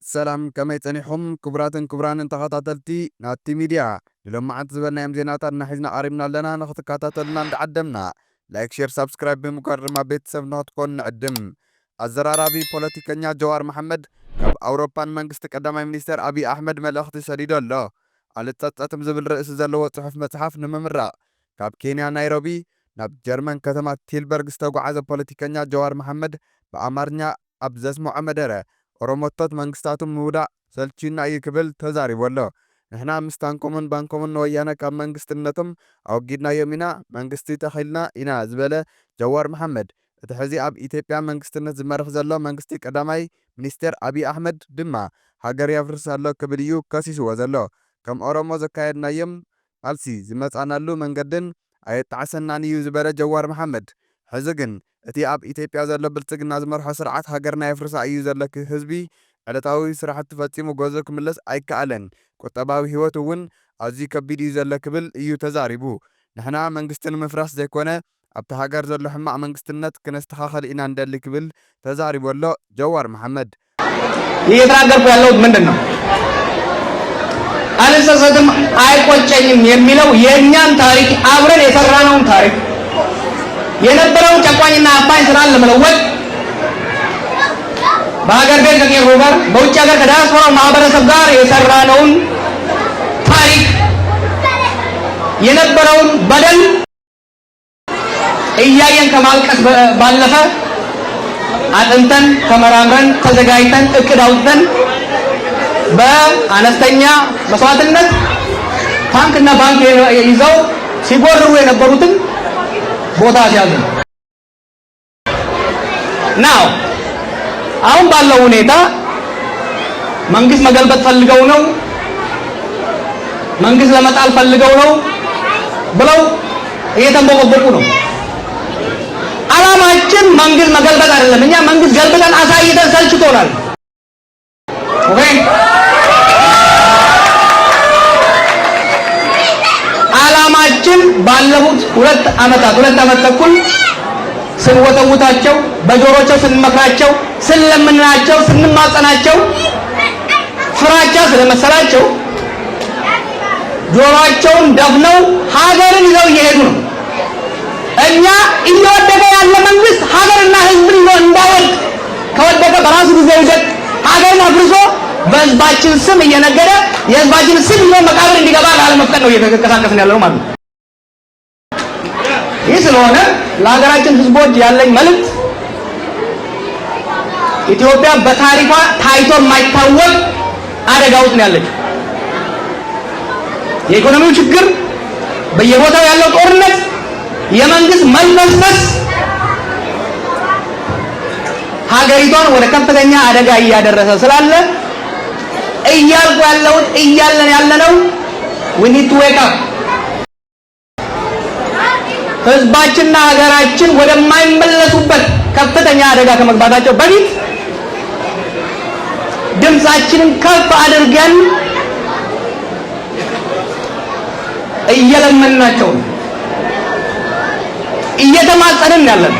ሰላም፣ ከመይ ጸኒሕኹም ክቡራትን ክቡራንን ተኸታተልቲ ናቲ ሚድያ? ንሎማዓንቲ ዝበልናዮም ዜናታት እናሒዝና ቀሪብና ኣለና። ንኽትከታተሉና እንዳዓደምና፣ ላይክ፣ ሼር፣ ሳብስክራይብ ብምግባር ድማ ቤተሰብ ንኽትኮኑ ንዕድም። ኣዘራራቢ ፖለቲከኛ ጀዋር መሓመድ ካብ ኣውሮፓን መንግስቲ ቀዳማይ ሚኒስተር ኣብይ ኣሕመድ መልእኽቲ ሰዲዱ ኣሎ። ኣልጸጸትም ዝብል ርእሲ ዘለዎ ጽሑፍ መጽሓፍ ንምምራቕ ካብ ኬንያ ናይሮቢ ናብ ጀርመን ከተማ ቲልበርግ ዝተጓዓዘ ፖለቲከኛ ጀዋር መሓመድ ብኣማርኛ ኣብ ዘስምዖ መደረ፣ ኦሮሞቶት መንግስታቶም ምውዳቕ ሰልችዩና እዩ ክብል ተዛሪቡ ኣሎ። ንሕና ምስ ታንኮምን ባንኮምን ንወያነ ካብ መንግስትነቶም ኣወጊድናዮም ኢና፣ መንግስቲ ተኺልና ኢና ዝበለ ጀዋር መሓመድ፣ እቲ ሕዚ ኣብ ኢትዮጵያ መንግስትነት ዝመርሕ ዘሎ መንግስቲ ቀዳማይ ሚኒስቴር ኣብይ ኣሕመድ ድማ ሃገር የፍርስ ኣሎ ክብል እዩ ከሲስዎ ዘሎ። ከም ኦሮሞ ዘካየድናዮም ቃልሲ ዝመጻናሉ መንገድን ኣየጣዕሰናን እዩ ዝበለ ጀዋር መሓመድ፣ ሕዚ ግን እቲ ኣብ ኢትዮጵያ ዘሎ ብልጽግና ዝመርሖ ስርዓት ሃገርና የፍርሳ እዩ ዘሎ፣ ህዝቢ ዕለታዊ ስራሕቲ ፈጺሙ ገዝኡ ክምለስ ኣይከኣለን፣ ቁጠባዊ ህይወት እውን ኣዝዩ ከቢድ እዩ ዘሎ ክብል እዩ ተዛሪቡ። ንሕና መንግስቲ ንምፍራስ ዘይኮነ ኣብቲ ሃገር ዘሎ ሕማቕ መንግስትነት ክነስተኻኸል ኢና ንደሊ ክብል ተዛሪቡ ኣሎ ጀዋር መሓመድ። እየተናገርኩ ያለሁት ምንድን ነው? አልጸጸትም፣ አይቆጨኝም የሚለው የእኛን ታሪክ፣ አብረን የሰራነውን ታሪክ፣ የነበረውን ጨቋኝና አፋኝ ስርዓት ለመለወጥ በሀገር ቤት ከቄሮ ጋር በውጭ ሀገር ከዲያስፖራው ማህበረሰብ ጋር የሰራነውን ታሪክ፣ የነበረውን በደል እያየን ከማልቀስ ባለፈ አጥንተን፣ ተመራምረን፣ ተዘጋጅተን፣ እቅድ አውጥተን በአነስተኛ መስዋዕትነት ታንክና ባንክ ይዘው ሲጎርሩ የነበሩትን ቦታ አስያዙ። Now አሁን ባለው ሁኔታ መንግስት መገልበጥ ፈልገው ነው፣ መንግስት ለመጣል ፈልገው ነው ብለው እየተንቦቆቦቁ ነው። አላማችን መንግስት መገልበጥ አይደለም። እኛ መንግስት ገልብጠን አሳይተን ሰልችቶናል። Okay? አላማችን ባለፉት ሁለት አመታት፣ ሁለት አመት ተኩል ስንወተውታቸው፣ በጆሮቸው ስንመክራቸው፣ ስንለምናቸው፣ ስንማጸናቸው ፍራቻ ስለመሰላቸው ጆሮአቸውን ደፍነው ሀገርን ይዘው እየሄዱ ነው። እኛ እየወደቀ ያለ መንግስት ሀገርና ህዝብን ይዞ እንዳይወድቅ፣ ከወደቀ በራሱ ጊዜ ይውደቅ፣ ሀገርን አፍርሶ በህዝባችን ስም እየነገደ የህዝባችን ስም ይዞ መቃብር እንዲገባ ላለመፍቀድ ነው እየተንቀሳቀስን ያለነው ማለት ነው። ይህ ስለሆነ ለሀገራችን ህዝቦች ያለኝ መልእክት፣ ኢትዮጵያ በታሪኳ ታይቶ የማይታወቅ አደጋ ውስጥ ነው ያለችው። የኢኮኖሚው ችግር፣ በየቦታው ያለው ጦርነት፣ የመንግስት መልፈስፈስ ሀገሪቷን ወደ ከፍተኛ አደጋ እያደረሰ ስላለ እያልኩ ያለሁት፣ እያለን ያለነው we need to wake up። ህዝባችንና ሀገራችን ወደማይመለሱበት ከፍተኛ አደጋ ከመግባታቸው በፊት ድምፃችንን ከፍ አድርገን እየለመንናቸው ነው፣ እየተማጸንን ያለን።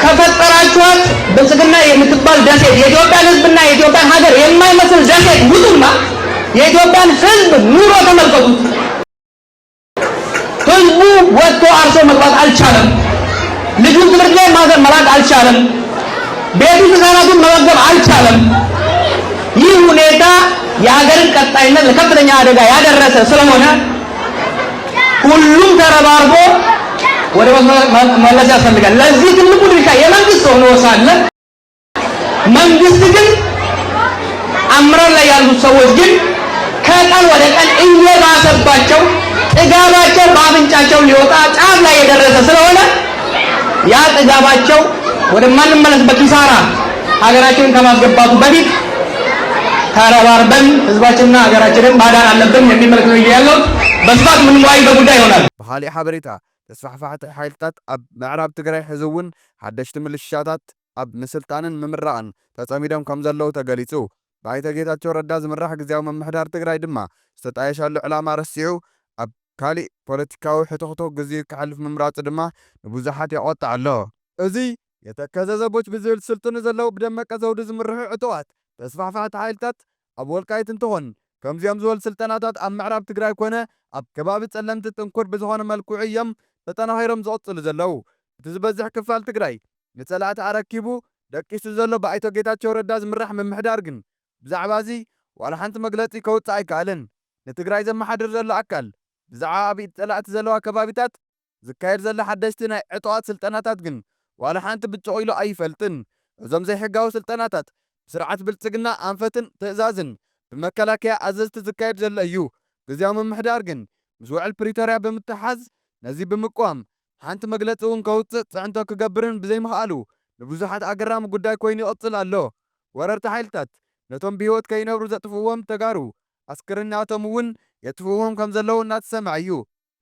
ከፈጠራችኋት ብልጽግና የምትባል ደሴት፣ የኢትዮጵያን ህዝብና የኢትዮጵያን ሀገር የማይመስል ደሴት ውጡና የኢትዮጵያን ህዝብ ኑሮ ተመልከቱት። ህዝቡ ወጥቶ አርሶ መግባት አልቻለም። ልጁን ትምህርት ቤት ማዘ- መላክ አልቻለም። ቤት ውስጥ ህፃናቱን መመገብ አልቻለም። ይህ ሁኔታ የሀገርን ቀጣይነት ለከፍተኛ አደጋ ያደረሰ ስለሆነ ሁሉም ተረባርቦ ወደ መ- መ- መመለስ ያስፈልጋል። ለዚህ ትልቁ ድርሻ የመንግስት ሆኖ ሳለ መንግስት ግን አመራር ላይ ያሉት ሰዎች ግን ከቀን ወደ ቀን እየባሰባቸው ጥጋባቸው በአፍንጫቸው ሊወጣ ጫፍ ላይ የደረሰ ስለሆነ ያ ጥጋባቸው ወደማንመለስበት ኪሳራ ሀገራችንን ከማስገባቱ በፊት ተረባርበን ህዝባችንና ሀገራችንን ማዳን አለብን የሚል መልዕክት ነው ይዤ ያለሁት። በስፋት የምንወያይበት ጉዳይ ይሆናል። ብኻሊእ ሓበሬታ፣ ተስፋሕፋሕቲ ሓይልታት ኣብ ምዕራብ ትግራይ ሕዚ እውን ሓደሽቲ ምልሻታት ኣብ ምስልጣንን ምምራቕን ተጸሚዶም ከም ዘለዉ ተገሊጹ። ብኣይተ ጌታቸው ረዳ ዝምራሕ ግዝያዊ ምምሕዳር ትግራይ ድማ ዝተጣየሸሉ ዕላማ ረሲዑ ኣብ ካሊእ ፖለቲካዊ ሕቶኽቶ ግዜኡ ከሕልፍ ምምራጹ ድማ ንብዙሓት የቖጥዕ ኣሎ። እዚ የተከዘ ዘቦች ብዝብል ስልጥኑ ዘለዉ ብደመቀ ዘውዱ ዝምርሑ ዕጡቓት ተስፋሕፋሕቲ ሓይልታት ኣብ ወልቃይት እንትኾን፣ ከምዚኦም ዝበሉ ስልጠናታት ኣብ ምዕራብ ትግራይ ኮነ ኣብ ከባቢ ጸለምቲ ጥንኩር ብዝኾነ መልክዑ እዮም ተጠናኺሮም ዝቕጽሉ ዘለዉ። እቲ ዝበዝሕ ክፋል ትግራይ ንጸላእቲ ኣረኪቡ ደቂሱ ዘሎ ብኣይቶ ጌታቸው ረዳ ዝምራሕ ምምሕዳር ግን ብዛዕባ እዚ ዋላ ሓንቲ መግለጺ ከውጽእ ኣይከኣለን። ንትግራይ ዘመሓድር ዘሎ ኣካል ብዛዕባ ኣብ ኢድ ጸላእቲ ዘለዋ ከባቢታት ዝካየድ ዘሎ ሓደሽቲ ናይ ዕጡቓት ስልጠናታት ግን ዋላ ሓንቲ ብጭቕ ኢሉ ኣይፈልጥን። እዞም ዘይሕጋዊ ስልጠናታት ብስርዓት ብልጽግና ኣንፈትን ትእዛዝን ብመከላከያ ኣዘዝቲ ዝካየድ ዘሎ እዩ። ግዝያዊ ምምሕዳር ግን ምስ ውዕል ፕሪቶርያ ብምትሓዝ ነዚ ብምቅዋም ሓንቲ መግለጺ እውን ከውጽእ ጽዕንቶ ክገብርን ብዘይምኽኣሉ ንብዙሓት ኣገራሚ ጉዳይ ኮይኑ ይቕጽል ኣሎ። ወረርቲ ሓይልታት ነቶም ብህይወት ከይነብሩ ዘጥፍእዎም ተጋሩ ኣስክርናቶም እውን የጥፍእዎም ከም ዘለዉ እናተሰምዐ እዩ።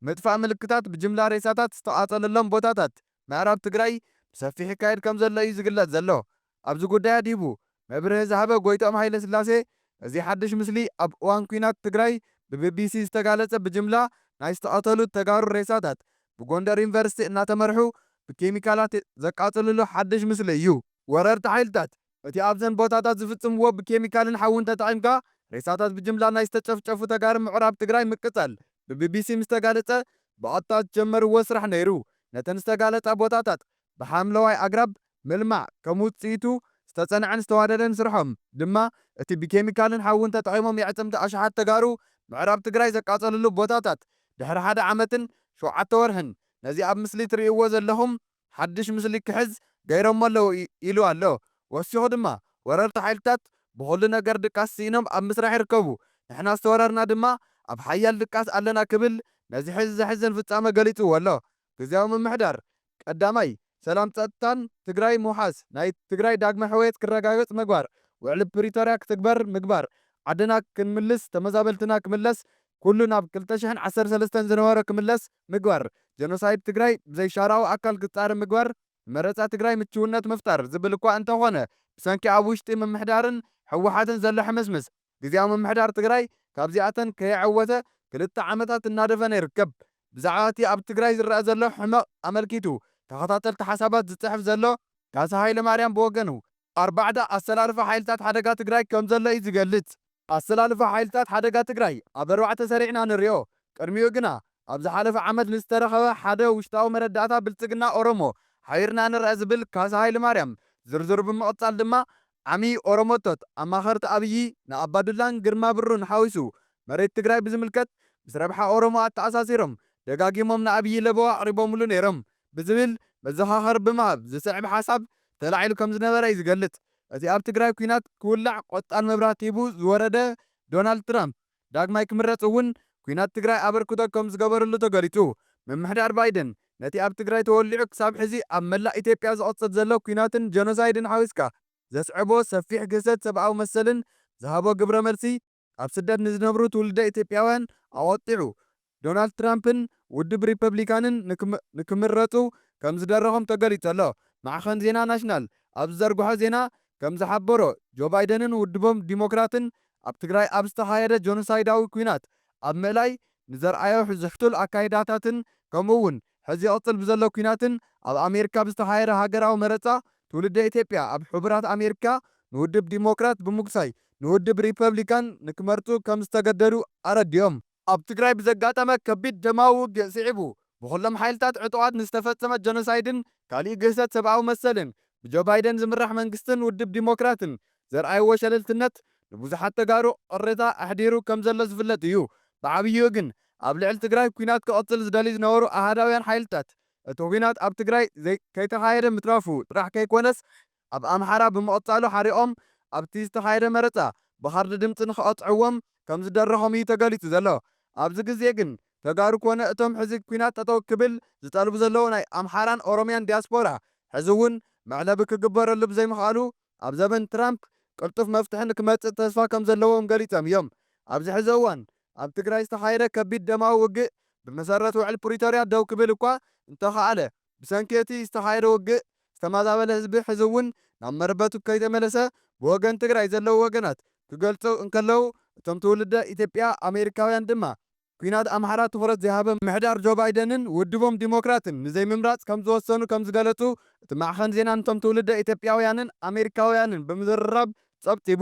ምጥፋእ ምልክታት ብጅምላ ሬሳታት ዝተቓጸለሎም ቦታታት ምዕራብ ትግራይ ብሰፊሕ ይካየድ ከም ዘሎ እዩ ዝግለጽ ዘሎ። ኣብዚ ጉዳይ ኣድሂቡ መብርሂ ዝሃበ ጎይትኦም ሃይለ ስላሴ፣ እዚ ሓድሽ ምስሊ ኣብ እዋን ኲናት ትግራይ ብቢቢሲ ዝተጋለጸ ብጅምላ ናይ ዝተቐተሉ ተጋሩ ሬሳታት ብጎንደር ዩኒቨርሲቲ እናተመርሑ ብኬሚካላት ዘቃጽልሉ ሓድሽ ምስሊ እዩ። ወረርቲ ሓይልታት እቲ ኣብዘን ቦታታት ዝፍጽምዎ ብኬሚካልን ሓውን ተጠቒምካ ሬሳታት ብጅምላ ናይ ዝተጨፍጨፉ ተጋሩ ምዕራብ ትግራይ ምቅጻል ብቢቢሲ ምስ ተጋለጸ ብቐጥታ ዝጀመርዎ ስራሕ ነይሩ። ነተን ዝተጋለጻ ቦታታት ብሓምለዋይ ኣግራብ ምልማዕ ከም ውጽኢቱ ዝተጸንዐን ዝተዋደደን ስርሖም ድማ እቲ ብኬሚካልን ሓውን ተጠቒሞም የዕጽምቲ ኣሽሓት ተጋሩ ምዕራብ ትግራይ ዘቃጸልሉ ቦታታት ድሕሪ ሓደ ዓመትን ሸውዓተ ወርሕን ነዚ ኣብ ምስሊ ትርእይዎ ዘለኹም ሓድሽ ምስሊ ክሕዝ ገይሮሞ ኣለዉ ኢ-፣ ኢሉ ኣሎ። ወሲኹ ድማ ወረርቲ ሓይልታት ብኹሉ ነገር ድቃስ ስኢኖም ኣብ ምስራሕ ይርከቡ። ንሕና ዝተወረርና ድማ ኣብ ሓያል ድቃስ ኣለና ክብል ነዚ ሕዚ ዘሕዝን ፍጻመ ገሊጽዎ ኣሎ። ግዝያዊ ምምሕዳር ቀዳማይ ሰላም ጸጥታን ትግራይ ምውሓስ፣ ናይ ትግራይ ዳግመ ሕውየት ክረጋገጽ ምግባር፣ ውዕሊ ፕሪቶርያ ክትግበር ምግባር፣ ዓድና ክንምልስ፣ ተመዛበልትና ክምለስ፣ ኩሉ ናብ ክልተ ሽሕን ዓሰርተ ሰለስተን ዝነበረ ክምለስ ምግባር፣ ጀኖሳይድ ትግራይ ብዘይሻራዊ ኣካል ክጻረ ምግባር፣ ንመረጻ ትግራይ ምችውነት ምፍጣር ዝብል እኳ እንተኾነ፣ ብሰንኪ ኣብ ውሽጢ ምምሕዳርን ህወሓትን ዘሎ ሕምስምስ፣ ግዝያዊ ምምሕዳር ትግራይ ካብዚኣተን ከየዐወተ ክልተ ዓመታት እናደፈነ ይርከብ። ብዛዕባ እቲ ኣብ ትግራይ ዝረኣ ዘሎ ሕመቕ ኣመልኪቱ ተኸታተልቲ ሓሳባት ዝጽሕፍ ዘሎ ካሳ ሃይለማርያም ብወገኑ፣ ኣርባዕተ ኣሰላልፋ ሓይልታት ሓደጋ ትግራይ ከም ዘሎ እዩ ዝገልጽ። ኣሰላልፋ ሓይልታት ሓደጋ ትግራይ ኣብ ኣርባዕተ ሰሪዕና ንሪኦ። ቅድሚኡ ግና ኣብ ዝሓለፈ ዓመት ንዝተረኸበ ሓደ ውሽጣዊ መረዳእታ ብልጽግና ኦሮሞ ሓቢርና ንርአ ዝብል ካሳ ሃይለማርያም፣ ዝርዝሩ ብምቕጻል ድማ ዓሚ ኦሮሞቶት ኣማኸርቲ ኣብዪ ንኣባዱላን ግርማ ብሩን ሓዊሱ መሬት ትግራይ ብዝምልከት ምስ ረብሓ ኦሮሞ ኣተኣሳሲሮም ደጋጊሞም ንኣብዪ ለበዋ ኣቕሪቦምሉ ነይሮም ብዝብል መዘኻኸሪ ብምሃብ ዝስዕብ ሓሳብ ተላዒሉ ከም ዝነበረ እዩ ዝገልጽ። እቲ ኣብ ትግራይ ኲናት ክውላዕ ቆጻል መብራህቲ ሂቡ ዝወረደ ዶናልድ ትራምፕ ዳግማይ ክምረጽ እውን ኲናት ትግራይ ኣበርክቶ ከም ዝገበረሉ ተገሊጹ። ምምሕዳር ባይደን ነቲ ኣብ ትግራይ ተወሊዑ ክሳብ ሕዚ ኣብ መላእ ኢትዮጵያ ዝቕጽል ዘሎ ኲናትን ጀኖሳይድን ሓዊስካ ዘስዐቦ ሰፊሕ ግህሰት ሰብኣዊ መሰልን ዝሃቦ ግብረ መልሲ ኣብ ስደት ንዝነብሩ ትውልደ ኢትዮጵያውያን ኣቖጢዑ። ዶናልድ ትራምፕን ውድብ ሪፐብሊካንን ንክም-፣ ንክምረጹ ከም ዝደረኾም ተገሊጹ ኣሎ። ማዕኸን ዜና ናሽናል ኣብ ዝዘርግሖ ዜና ከም ዝሓበሮ፣ ጆ ባይደንን ውድቦም ዲሞክራትን ኣብ ትግራይ ኣብ ዝተኻየደ ጆኖሳይዳዊ ኲናት ኣብ ምእላይ ንዘርኣዮ ዝሕቱል ኣካይዳታትን ከምኡ እውን ሕዚ ይቕጽል ብዘሎ ኲናትን ኣብ ኣሜሪካ ብዝተኻየደ ሃገራዊ መረጻ ትውልደ ኢትዮጵያ ኣብ ሕቡራት ኣሜሪካ ንውድብ ዲሞክራት ብምጉሳይ ንውድብ ሪፐብሊካን ንክመርጹ ከም ዝተገደዱ ኣረዲኦም። ኣብ ትግራይ ብዘጋጠመ ከቢድ ደማዊ ውግእ ስዒቡ ብኹሎም ሓይልታት ዕጡቓት ንዝተፈጸመ ጀኖሳይድን ካሊእ ግህሰት ሰብኣዊ መሰልን ብጆ ባይደን ዝምራሕ መንግስትን ውድብ ዲሞክራትን ዘርኣይዎ ሸለልትነት ንብዙሓት ተጋሩ ቅሬታ ኣሕዲሩ ከም ዘሎ ዝፍለጥ እዩ። ብዓብይኡ ግን ኣብ ልዕሊ ትግራይ ኲናት ክቕጽል ዝደልዩ ዝነበሩ ኣሃዳውያን ሓይልታት እቲ ኲናት ኣብ ትግራይ ዘይ-፣ ከይተኻየደ ምትራፉ ጥራሕ ከይኮነስ ኣብ ኣምሓራ ብምቕጻሉ ሓሪቖም ኣብቲ ዝተኻየደ መረጻ ብኻርድ ድምጺ ንኽቐጽዕዎም ከም ዝደረኾም እዩ ተገሊጹ ዘሎ። ኣብዚ ግዜ ግን ተጋሩ ኮነ እቶም ሕዚ ኲናት ጠጠው ክብል ዝጠልቡ ዘለዉ ናይ ኣምሓራን ኦሮምያን ዲያስፖራ ሕዚ እውን መዕለቢ ክግበረሉ ብዘይምኽኣሉ ኣብ ዘበን ትራምፕ ቅልጡፍ መፍትሒ ንክመጽእ ተስፋ ከም ዘለዎም ገሊጾም እዮም። ኣብዚ ሕዚ እዋን ኣብ ትግራይ ዝተኻየደ ከቢድ ደማዊ ውግእ ብመሰረት ውዕል ፕሪቶርያ ደው ክብል እኳ እንተኸኣለ ብሰንኪ እቲ ዝተኻየደ ውግእ ዝተመዛበለ ህዝቢ ሕዚ እውን ናብ መረበቱ ከይተመለሰ ብወገን ትግራይ ዘለዉ ወገናት ክገልጹ እንከለዉ እቶም ትውልደ ኢትዮጵያ ኣሜሪካውያን ድማ ኲናት ኣምሓራ ትኹረት ዘይሃበ ምሕዳር ጆ ባይደንን ውድቦም ዲሞክራትን ንዘይምምራጽ ከም ዝወሰኑ ከም ዝገለጹ እቲ ማዕኸን ዜና ነቶም ትውልደ ኢትዮጵያውያንን ኣሜሪካውያንን ብምዝርራብ ጸብጺቡ።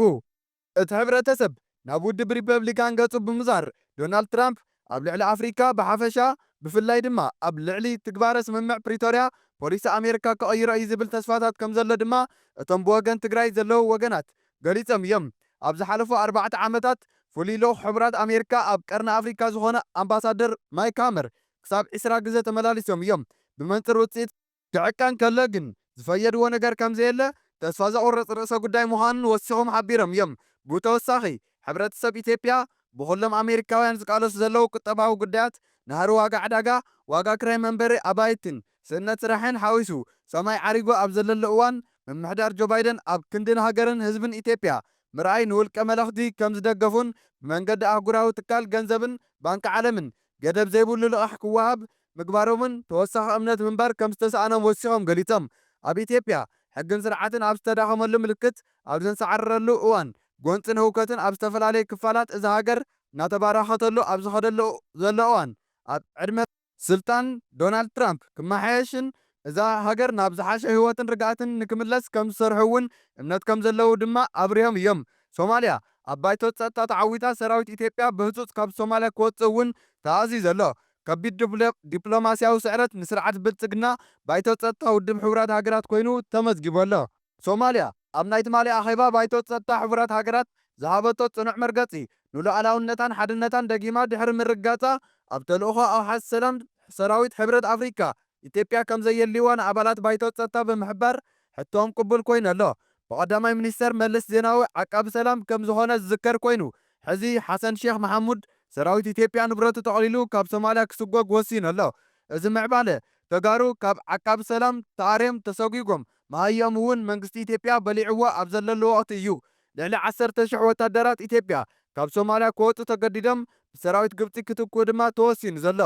እቲ ሕብረተሰብ ናብ ውድብ ሪፐብሊካን ገጹ ብምዛር፣ ዶናልድ ትራምፕ ኣብ ልዕሊ ኣፍሪካ ብሓፈሻ፣ ብፍላይ ድማ ኣብ ልዕሊ ትግባረ ስምምዕ ፕሪቶርያ ፖሊሲ ኣሜሪካ ክቕይሮ እዩ ዝብል ተስፋታት ከም ዘሎ ድማ እቶም ብወገን ትግራይ ዘለዉ ወገናት ገሊጾም እዮም። ኣብ ዝሓለፉ ኣርባዕተ ዓመታት ፍሉይ ልኡኽ ሕቡራት ኣሜሪካ ኣብ ቀርኒ ኣፍሪካ ዝኾነ ኣምባሳደር ማይክ ሃመር ክሳብ ዕስራ ግዜ ተመላሊሶም እዮም። ብመንጽር ውፅኢት ክዕቀን ከሎ ግን ዝፈየድዎ ነገር ከም ዘየለ ተስፋ ዘቑርጽ ርእሰ ጉዳይ ምዃኑን ወሲኾም ሓቢሮም እዮም። ብተወሳኺ ሕብረተሰብ ኢትዮጵያ ብኹሎም ኣሜሪካውያን ዝቃለሱ ዘለዉ ቁጠባዊ ጉዳያት ናህሪ ዋጋ ዕዳጋ፣ ዋጋ ክራይ መንበሪ ኣባይትን ስእነት ስራሕን ሓዊሱ ሰማይ ዓሪጉ ኣብ ዘለሉ እዋን ምምሕዳር ጆ ባይደን ኣብ ክንዲ ንሃገርን ህዝብን ኢትዮጵያ ምርኣይ ንውልቀ መለኽቲ ከም ዝደገፉን ብመንገዲ ኣህጉራዊ ትካል ገንዘብን ባንኪ ዓለምን ገደብ ዘይብሉ ልቓሕ ክወሃብ ምግባሮምን ተወሳኺ እምነት ምንባር ከም ዝተሰኣኖም ወሲኾም ገሊጾም። ኣብ ኢትዮጵያ ሕግን ስርዓትን ኣብ ዝተዳኸመሉ ምልክት ኣብ ዘንሰዓረረሉ እዋን ጎንፅን ህውከትን ኣብ ዝተፈላለዩ ክፋላት እዛ ሃገር እናተባራኸተሉ ኣብ ዝኸደሉ ዘሎ እዋን ኣብ ዕድመ ስልጣን ዶናልድ ትራምፕ ክመሓየሽን እዛ ሃገር ናብ ዝሓሸ ህይወትን ርግኣትን ንክምለስ ከም ዝሰርሑ እውን እምነት ከም ዘለዉ ድማ ኣብሪሆም እዮም። ሶማልያ ኣብ ባይቶ ጸጥታ ተዓዊታ ሰራዊት ኢትዮጵያ ብህጹጽ ካብ ሶማልያ ክወጽእ እውን ተኣዚዙ ኣሎ። ከቢድ ዲፕሎ- ዲፕሎማስያዊ ስዕረት ንስርዓት ብልጽግና ባይቶ ጸጥታ ውድብ ሕቡራት ሃገራት ኮይኑ ተመዝጊቡ ኣሎ። ሶማልያ ኣብ ናይ ትማሊ ኣኼባ ባይቶ ጸጥታ ሕቡራት ሃገራት ዝሃበቶ ጽኑዕ መርገጺ ንሉዓላውነታን ሓድነታን ደጊማ ድሕሪ ምርጋጻ ኣብ ተልእኾ ኣውሓስ ሰላም ሰራዊት ሕብረት ኣፍሪካ ኢትዮጵያ ከም ዘየልዋ ንኣባላት ባይቶ ጸጥታ ብምሕባር ሕቶኦም ቅቡል ኮይኑ ኣሎ። ብቐዳማይ ሚኒስተር መለስ ዜናዊ ዓቃቢ ሰላም ከም ዝኾነ ዝዝከር ኮይኑ ሕዚ ሓሰን ሼክ መሓሙድ ሰራዊት ኢትዮጵያ ንብረቱ ጠቕሊሉ ካብ ሶማልያ ክስጎግ ወሲኑ ኣሎ። እዚ ምዕባለ ተጋሩ ካብ ዓቃቢ ሰላም ተኣርዮም ተሰጒጎም መሃይኦም እውን መንግስቲ ኢትዮጵያ በሊዕዎ ኣብ ዘለሉ ወቕቲ እዩ። ልዕሊ ዓሰርተ ሽሕ ወታደራት ኢትዮጵያ ካብ ሶማልያ ክወፁ ተገዲዶም ብሰራዊት ግብፂ ክትክኡ ድማ ተወሲኑ ዘሎ።